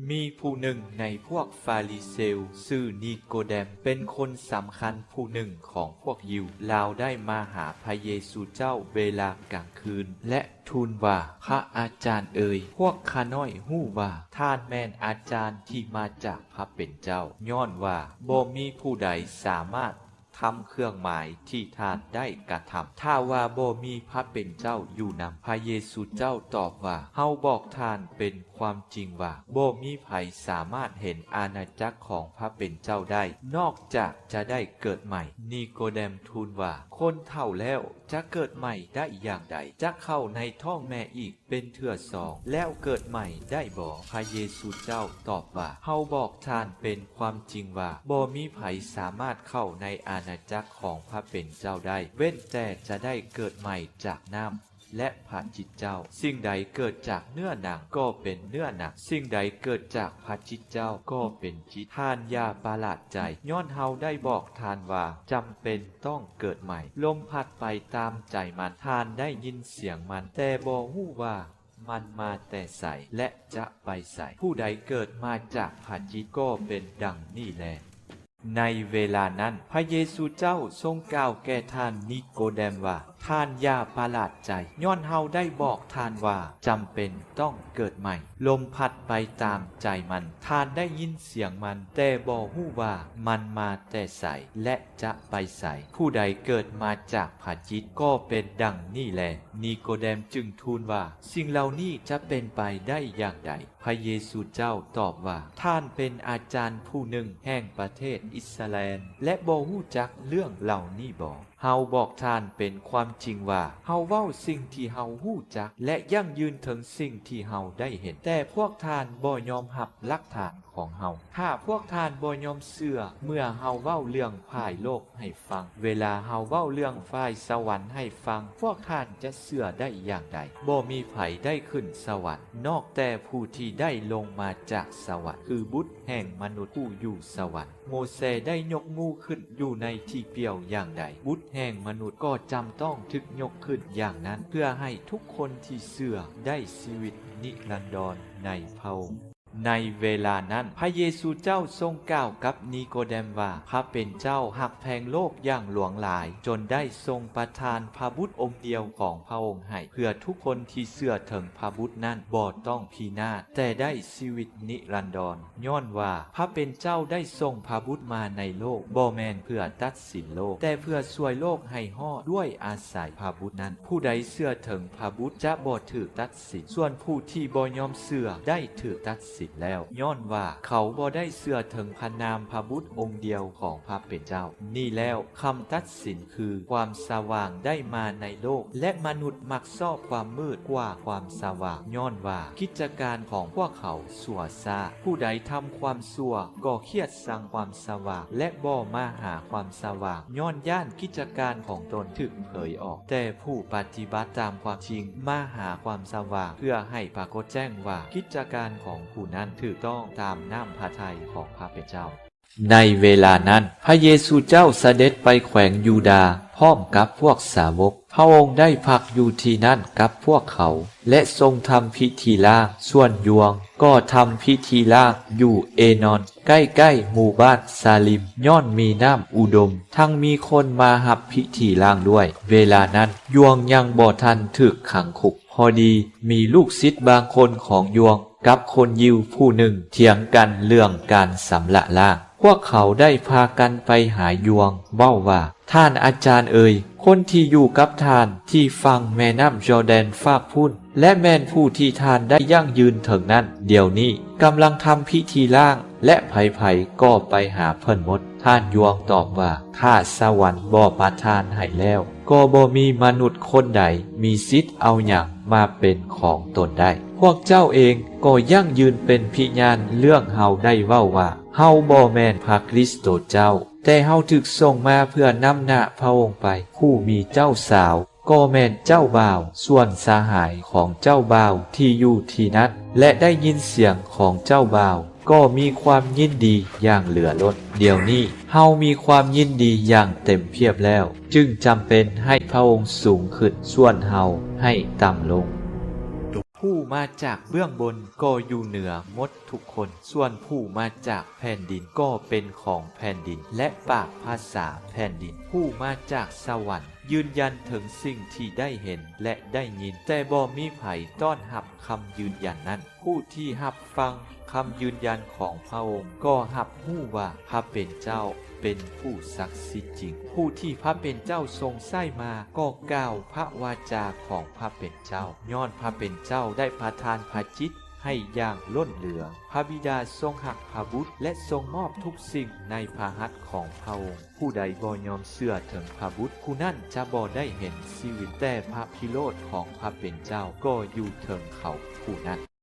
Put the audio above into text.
ມີຜູ້ໜຶ່ງໃນພວກຟາຣິເຊວ ຊື່ນິໂກເດມ ເປັນຄົນສຳຄັນຜູ້ໜຶ່ງຂອງພວກຢິວ. ລາວໄດ້ມາຫາພະເຢຊູເຈົ້າເວລາກາງຄືນ ແລະ ທູນວ່າ, ພະອາຈານເອີຍ, ພວກຂ້ານ້ອຍຮູ້ວ່າທ່ານແມ່ນອາຈານທີ່ມາຈາກພະເປັນເຈົ້າ, ຍ້ອນວ່າບໍ່ມີຜູ້ໃດສາມາດ ທຳເຄື່ອງໝາຍທີ່ທ່ານໄດ້ກະທຳ ຖ້າວ່າບໍ່ມີພະເປັນເຈົ້າຢູ່ນຳ. ພະເຢຊູເຈົ້າຕອບວ່າ, ເຮົາບອກທ່ານເປັນຄວາມຈິງວ່າ, ບໍ່ມີໃຜສາມາດເຫັນອານາຈັກຂອງພະເປັນເຈົ້າໄດ້ ນອກຈາກຈະໄດ້ເກີດໃໝ່. ນິໂກເດມທູນວ່າ, ຄົນເຖົ້າແລ້ວຈະເກີດໃໝ່ໄດ້ຢ່າງໃດ? ຈະເຂົ້າໃນທ້ອງແມ່ອີກ ເປັນເທື່ອສອງ ແລ້ວເກີດໃໝ່ໄດ້ບໍ່? ພະເຢຊູເຈົ້າຕອບວ່າ, ເຮົາບອກທ່ານເປັນຄວາມຈິງວ່າ, ບໍ່ມີໃຜສາມາດເຂົ້າໃນອານາຈັກຂອງພະເປັນເຈົ້າໄດ້ ເວັ້ນແຕ່ຈະໄດ້ເກີດໃໝ່ຈາກນ້ຳ ແລະ ພະຈິດເຈົ້າ. ສິ່ງໃດເກີດຈາກເນື້ອໜັງກໍເປັນເນື້ອໜັງ, ສິ່ງໃດເກີດຈາກພະຈິດເຈົ້າກໍເປັນຈິດ. ທ່ານຢ່າປະຫຼາດໃຈ, ຍ້ອນເຮົາໄດ້ບອກທ່ານວ່າ, ຈຳເປັນ ຕ້ອງເກີດໃໝ່. ລົມພັດໄປຕາມໃຈມັນ, ທ່ານໄດ້ຍິນສຽງມັນ, ແຕ່ບໍ່ຮູ້ວ່າມັນມາແຕ່ໃສ ແລະ ຈະໄປໃສ. ຜູ້ໃດເກີດມາຈາກພະຈິດກໍເປັນດັ່ງນີ້ແລ. ໃນເວລານັ້ນ, ພະເຢຊູເຈົ້າຊົງກ່າວແກ່ທ່ານນິໂກເດມວ່າ, ທ່ານຢ່າປະຫຼາດໃຈ, ຍ້ອນເຮົາໄດ້ບອກທ່ານວ່າ, ຈຳເປັນຕ້ອງເກີດໃໝ່. ລົມພັດໄປຕາມໃຈມັນ, ທ່ານໄດ້ຍິນສຽງມັນ, ແຕ່ບໍ່ຮູ້ວ່າມັນມາແຕ່ໃສ ແລະ ຈະໄປໃສ. ຜູ້ໃດເກີດມາຈາກພະຈິດກໍເປັນດັ່ງນີ້ແລ. ນິໂກເດມຈຶ່ງທູນວ່າ, ສິ່ງເຫຼົ່ານີ້ຈະເປັນໄປໄດ້ຢ່າງໃດ? ພະເຢຊູເຈົ້າຕອບວ່າ, ທ່ານເປັນອາຈານຜູ້ໜຶ່ງແຫ່ງປະເທດອິດສະຣາແອນ ແລະ ບໍ່ຮູ້ຈັກເລື່ອງເຫຼົ່ານີ້ບໍ? ເຮົາບອກທ່ານເປັນຄວາມຈິງວ່າ, ເຮົາເວົ້າສິ່ງທີ່ເຮົາຮູ້ຈັກ ແລະ ຢັ້ງຢືນເຖິງສິ່ງທີ່ເຮົາໄດ້ເຫັນ, ແຕ່ພວກທ່ານບໍ່ຍອມຮັບຫຼັກຖານຂອງເຮົາ. ຖ້າພວກທ່ານບໍ່ຍອມເຊື່ອເມື່ອເຮົາເວົ້າເລື່ອງຝ່າຍໂລກໃຫ້ຟັງ, ເວລາເຮົາເວົ້າເລື່ອງຝ່າຍສະຫວັນໃຫ້ຟັງ, ພວກທ່ານຈະເຊື່ອໄດ້ຢ່າງໃດ? ບໍ່ມີໃຜໄດ້ຂຶ້ນສະຫວັນ ນອກແຕ່ຜູ້ທີ່ໄດ້ລົງມາຈາກສະຫວັນ, ຄືບຸດແຫ່ງມະນຸດຜູ້ຢູ່ສະຫວັນ. ໂມເຊໄດ້ຍົກງູຂຶ້ນຢູ່ໃນທີ່ປ່ຽວຢ່າງໃດ, ບຸດແຫ່ງມະນຸດກໍຈຳຕ້ອງຖືກຍົກຂຶ້ນຢ່າງນັ້ນ, ເພື່ອໃຫ້ທຸກຄົນທີ່ເຊື່ອໄດ້ຊີວິດນິລັນດອນໃນພະອົງ. ໃນເວລານັ້ນ, ພະເຢຊູເຈົ້າຊົງກ່າວກັບນິໂກເດມວ່າ, ພະເປັນເຈົ້າຮັກແພງໂລກຢ່າງຫຼວງຫຼາຍ, ຈົນໄດ້ຊົງປະທານພະບຸດອົງດຽວຂອງພະອົງໃຫ້, ເພື່ອທຸກຄົນທີ່ເຊື່ອເຖິງພະບຸດນັ້ນບໍ່ຕ້ອງພິນາດ, ແຕ່ໄດ້ຊີວິດນິລັນດອນ. ຍ້ອນວ່າພະເປັນເຈົ້າໄດ້ສົ່ງພະບຸດມາໃນໂລກ ບໍ່ແມ່ນເພື່ອຕັດສິນໂລກ, ແຕ່ເພື່ອຊ່ວຍໂລກໃຫ້ຮອດດ້ວຍອາໄສພະບຸດນັ້ນ. ຜູ້ໃດເຊື່ອເຖິງພະບຸດຈະບໍ່ຖືກຕັດສິນ, ສ່ວນຜູ້ທີ່ບໍ່ຍອມເຊື່ອໄດ້ຖືກຕັດສິນແລ້ວ, ຍ້ອນວ່າເຂົາບໍ່ໄດ້ເຊື່ອເຖິງພະນາມພະບຸດອົງດຽວຂອງພະເປັນເຈົ້າ. ນີ້ແລ້ວ, ຄຳຕັດສິນຄືຄວາມສະຫວ່າງໄດ້ມາໃນໂລກ ແລະ ມະນຸດມັກຊອບຄວາມມືດກວ່າຄວາມສະຫວ່າງ, ຍ້ອນວ່າກິດຈະການຂອງພວກເຂົາຊົ່ວຊ້າ. ຜູ້ໃດທຳຄວາມຊົ່ວກໍຄຽດຊັງຄວາມສະຫວ່າງ ແລະ ບໍ່ມາຫາຄວາມສະຫວ່າງ, ຍ້ອນຢ້ານກິດຈະການຂອງຕົນຖືກເຜີຍອອກ. ແຕ່ຜູ້ປະຕິບັດຕາມຄວາມຈິງມາຫາຄວາມສະຫວ່າງ, ເພື່ອໃຫ້ປາກົດແຈ້ງວ່າກິດຈະການຂອງຜູ້ນັ້ນຖືກຕ້ອງຕາມນ້ຳພະໄທຂອງພະເປັນເຈົ້າ. ໃນເວລານັ້ນ, ພະເຢຊູເຈົ້າສະເດັດໄປແຂວງຢູດາພ້ອມກັບພວກສາວົກ. ພະອົງໄດ້ພັກຢູ່ທີ່ນັ້ນກັບພວກເຂົາ ແລະ ຊົງທຳພິທີລ້າງ. ສ່ວນຢວງກໍທຳພິທີລ້າງຢູ່ເອນອນ, ໃກ້ໆໝູ່ບ້ານຊາລິມ, ຍ້ອນມີນ້ຳອຸດົມ, ທັງມີຄົນມາຮັບພິທີລ້າງດ້ວຍ. ເວລານັ້ນ, ຢວງຍັງບໍ່ທັນຖືກຂັງຄຸກ. ພໍດີມີລູກສິດບາງຄົນຂອງຢວງ ກັບຄົນຢິວຜູ້ໜຶ່ງຖຽງກັນເລື່ອງການຊຳລະລ້າງ. ພວກເຂົາໄດ້ພາກັນໄປຫາຢວງ, ເວົ້າວ່າ, ທ່ານອາຈານເອີຍ, ຄົນທີ່ຢູ່ກັບທ່ານທີ່ຝັ່ງແມ່ນ້ຳຈໍແດນຟາກພຸ້ນ ແລະ ແມ່ນຜູ້ທີ່ທ່ານໄດ້ຢັ້ງຢືນເຖິງນັ້ນ, ດຽວນີ້ກຳລັງທຳພິທີລ້າງ ແລະ ໃຜໆກໍໄປຫາເພິ່ນໝົດ. ທ່ານຢວງຕອບວ່າ, ຖ້າສະຫວັນບໍ່ປະທານໃຫ້ແລ້ວ, ກໍບໍ່ມີມະນຸດຄົນໃດມີສິດເອົາຫຍັງມາເປັນຂອງຕົນໄດ້. ພວກເຈົ້າເອງກໍຢັ້ງຢືນເປັນພິຍານເລື່ອງເຮົາໄດ້ເວົ້າວ່າ, ເຮົາບໍ່ແມ່ນພະຄຣິສໂຕເຈົ້າ, ແຕ່ເຮົາຖືກສົ່ງມາເພື່ອນຳໜ້າພະອົງໄປ. ຜູ້ມີເຈົ້າສາວກໍແມ່ນເຈົ້າບ່າວ, ສ່ວນສະຫາຍຂອງເຈົ້າບ່າວທີ່ຢູ່ທີ່ນັ້ນ ແລະ ໄດ້ຍິນສຽງຂອງເຈົ້າບ່າວ ກໍມີຄວາມຍິນດີຢ່າງເຫຼືອລົ້ນ. ດຽວນີ້ເຮົາມີຄວາມຍິນດີຢ່າງເຕັມພຽບແລ້ວ, ຈຶ່ງຈຳເປັນໃຫ້ພະອົງສູງຂຶ້ນ, ສ່ວນເຮົາໃຫ້ຕ່ຳລົງ. ຜູ້ມາຈາກເບື້ອງບົນກໍຢູ່ເໜືອໝົດທຸກຄົນ, ສ່ວນຜູ້ມາຈາກແຜ່ນດິນກໍເປັນຂອງແຜ່ນດິນ ແລະ ປາກພາສາແຜ່ນດິນ. ຜູ້ມາຈາກສະຫວັນຢືນຢັນເຖິງສິ່ງທີ່ໄດ້ເຫັນ ແລະ ໄດ້ຍິນ, ແຕ່ບໍ່ມີໃຜຕ້ອນຮັບຄຳຢືນຢັນນັ້ນ. ຜູ້ທີ່ຮັບຟັງຄຳຢືນຢັນຂອງພະອົງກໍຮັບຮູ້ວ່າພະເປັນເຈົ້າເປັນຜູ້ສັກສິດຈິງ. ຜູ້ທີ່ພະເປັນເຈົ້າຊົງໃຊ້ມາກໍກ່າວພະວາຈາຂອງພະເປັນເຈົ້າ, ຍ້ອນພະເປັນເຈົ້າໄດ້ປະທານພະຈິດໃຫ້ຢ່າງລົ້ນເຫຼືອ. ພະບິດາຊົງຮັກພະບຸດ ແລະ ຊົງມອບທຸກສິ່ງໃນພະຫັດຂອງພະອົງ. ຜູ້ໃດບໍ່ຍອມເຊື່ອເຖິງພະບຸດ, ຜູ້ນັ້ນຈະບໍ່ໄດ້ເຫັນຊີວິດ, ແຕ່ພະພິໂຣດຂອງພະເປັນເຈົ້າກໍຢູ່ເທິງເຂົາຜູ້ນັ້ນ.